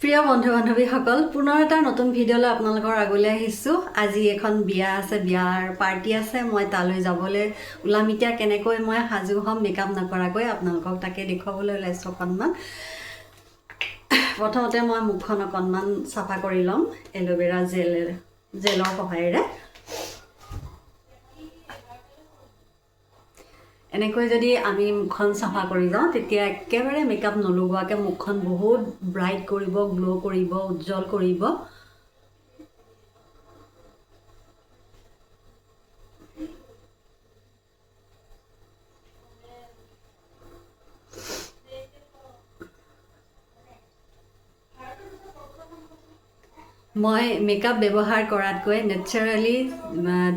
প্ৰিয় বন্ধু বান্ধৱীসকল, পুনৰ এটা নতুন ভিডিঅ'লৈ আপোনালোকৰ আগলৈ আহিছোঁ। আজি এখন বিয়া আছে, বিয়াৰ পাৰ্টি আছে, মই তালৈ যাবলৈ ওলাম। এতিয়া কেনেকৈ মই সাজু হ'ম মেকআপ নকৰাকৈ, আপোনালোকক তাকে দেখুৱাবলৈ ওলাইছোঁ। অকণমান প্ৰথমতে মই মুখখন অকণমান চাফা কৰি ল'ম এল'ভেৰা জেলৰ সহায়েৰে। এনেকৈ যদি আমি মুখখন চাফা কৰি যাওঁ, তেতিয়া একেবাৰে মেকআপ নলগোৱাকৈ মুখখন বহুত ব্ৰাইট কৰিব, গ্ল' কৰিব, উজ্জ্বল কৰিব। মই মেকআপ ব্যৱহাৰ কৰাতকৈ নেচাৰেলি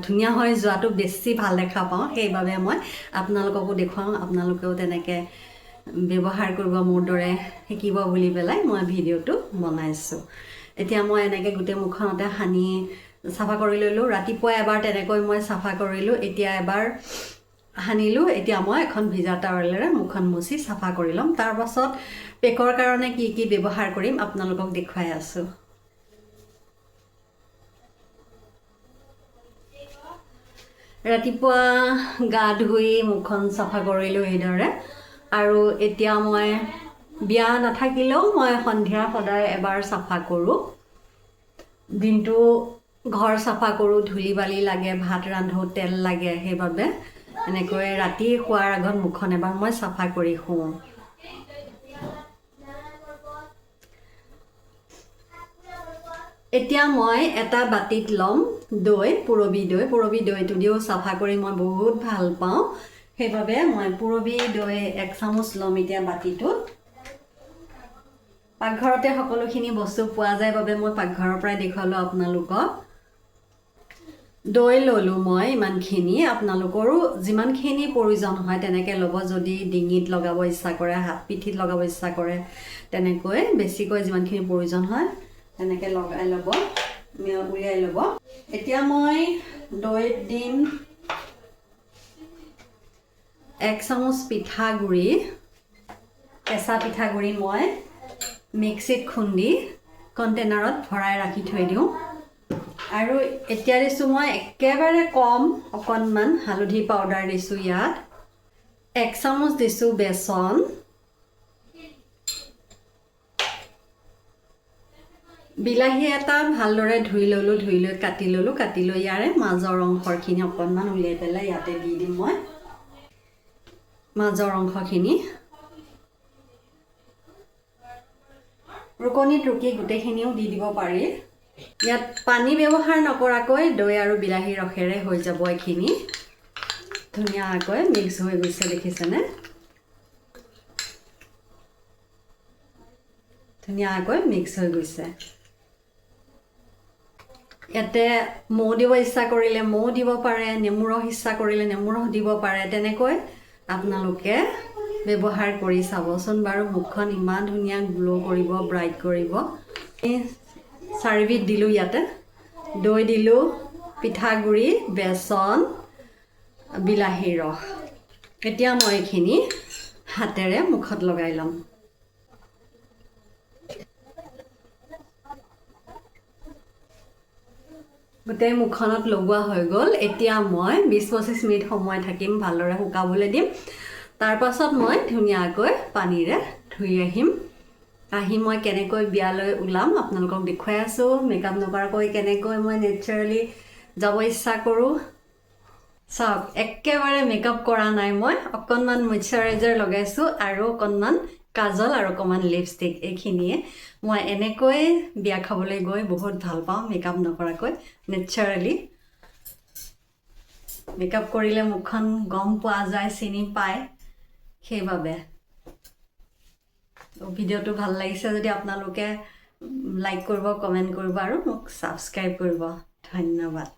ধুনীয়া হৈ যোৱাটো বেছি ভাল দেখা পাওঁ। সেইবাবে মই আপোনালোককো দেখুৱাওঁ, আপোনালোকেও তেনেকৈ ব্যৱহাৰ কৰিব, মোৰ দৰে শিকিব বুলি পেলাই মই ভিডিঅ'টো বনাইছোঁ। এতিয়া মই এনেকৈ গোটেই মুখখনতে সানি চাফা কৰি ল'লোঁ। ৰাতিপুৱা এবাৰ তেনেকৈ মই চাফা কৰিলোঁ, এতিয়া এবাৰ সানিলোঁ। এতিয়া মই এখন ভিজা টাৱেলেৰে মুখখন মুচি চাফা কৰি ল'ম। তাৰপাছত পেকৰ কাৰণে কি কি ব্যৱহাৰ কৰিম আপোনালোকক দেখুৱাই আছোঁ। ৰাতিপুৱা গা ধুই মুখখন চাফা কৰিলোঁ এইদৰে। আৰু এতিয়া মই বিয়া নাথাকিলেও মই সন্ধিয়া সদায় এবাৰ চাফা কৰোঁ। দিনটো ঘৰ চাফা কৰোঁ, ধূলি বালি লাগে, ভাত ৰান্ধোঁ, তেল লাগে, সেইবাবে এনেকৈ ৰাতি শোৱাৰ আগত মুখখন এবাৰ মই চাফা কৰি শুওঁ। এতিয়া মই এটা বাতিত ল'ম দৈ, পূৰবী দৈ। পূৰবী দৈটো দিও চাফা কৰি মই বহুত ভাল পাওঁ, সেইবাবে মই পূৰবী দৈ এক চামুচ ল'ম এতিয়া বাতিটোত। পাকঘৰতে সকলোখিনি বস্তু পোৱা যায় বাবে মই পাকঘৰৰ পৰাই দেখুৱালোঁ আপোনালোকক। দৈ ল'লোঁ মই ইমানখিনি, আপোনালোকৰো যিমানখিনি প্ৰয়োজন হয় তেনেকৈ ল'ব। যদি ডিঙিত লগাব ইচ্ছা কৰে, হাত পিঠিত লগাব ইচ্ছা কৰে, তেনেকৈ বেছিকৈ যিমানখিনি প্ৰয়োজন হয় তেনেকৈ লগাই ল'ব, উলিয়াই ল'ব। এতিয়া মই দৈত দিম এক চামুচ পিঠাগুড়ি, কেঁচা পিঠাগুড়ি মই মিক্সিত খুন্দি কণ্টেইনাৰত ভৰাই ৰাখি থৈ দিওঁ। আৰু এতিয়া দিছোঁ মই একেবাৰে কম অকণমান হালধি পাউডাৰ দিছোঁ ইয়াত, এক চামুচ দিছোঁ বেচন, বিলাহী এটা ভালদৰে ধুই ল'লোঁ, ধুই লৈ কাটি ল'লোঁ, কাটি লৈ ইয়াৰে মাজৰ অংশখিনি অকণমান উলিয়াই পেলাই ইয়াতে দি দিম মই মাজৰ অংশখিনি। ৰুকনিত ৰুকি গোটেইখিনিও দি দিব পাৰি। ইয়াত পানী ব্যৱহাৰ নকৰাকৈ দৈ আৰু বিলাহী ৰসেৰে হৈ যাব এইখিনি। ধুনীয়াকৈ মিক্স হৈ গৈছে, দেখিছেনে? ধুনীয়াকৈ মিক্স হৈ গৈছে। ইয়াতে মৌ দিব ইচ্ছা কৰিলে মৌ দিব পাৰে, নেমু ৰস ইচ্ছা কৰিলে নেমু ৰস দিব পাৰে। তেনেকৈ আপোনালোকে ব্যৱহাৰ কৰি চাবচোন বাৰু, মুখখন ইমান ধুনীয়া গ্ল' কৰিব, ব্ৰাইট কৰিব। চাৰিবিধ দিলোঁ ইয়াতে, দৈ দিলোঁ, পিঠাগুড়ি, বেচন, বিলাহীৰ ৰস। এতিয়া মই এইখিনি হাতেৰে মুখত লগাই ল'ম। গোটেই মুখখনত লগোৱা হৈ গ'ল। এতিয়া মই 20-25 মিনিট সময় থাকিম, ভালদৰে শুকাবলৈ দিম। তাৰপাছত মই ধুনীয়াকৈ পানীৰে ধুই আহিম। আহি মই কেনেকৈ বিয়ালৈ ওলাম আপোনালোকক দেখুৱাই আছোঁ। মেকআপ নকৰাকৈ কেনেকৈ মই নেচাৰেলি যাব ইচ্ছা কৰোঁ। চাওক, একেবাৰে মেকআপ কৰা নাই মই, অকণমান মইশ্চাৰাইজাৰ লগাইছোঁ আৰু অকণমান কাজল আৰু অকণমান লিপষ্টিক, এইখিনিয়ে। মই এনেকৈ বিয়া খাবলৈ গৈ বহুত ভাল পাওঁ, মেকআপ নকৰাকৈ নেচাৰেলি। মেকআপ কৰিলে মুখখন গম পোৱা যায়, চিনি পায়, সেইবাবে। ভিডিঅ'টো ভাল লাগিছে যদি আপোনালোকে লাইক কৰিব, কমেণ্ট কৰিব আৰু মোক ছাবস্ক্ৰাইব কৰিব। ধন্যবাদ।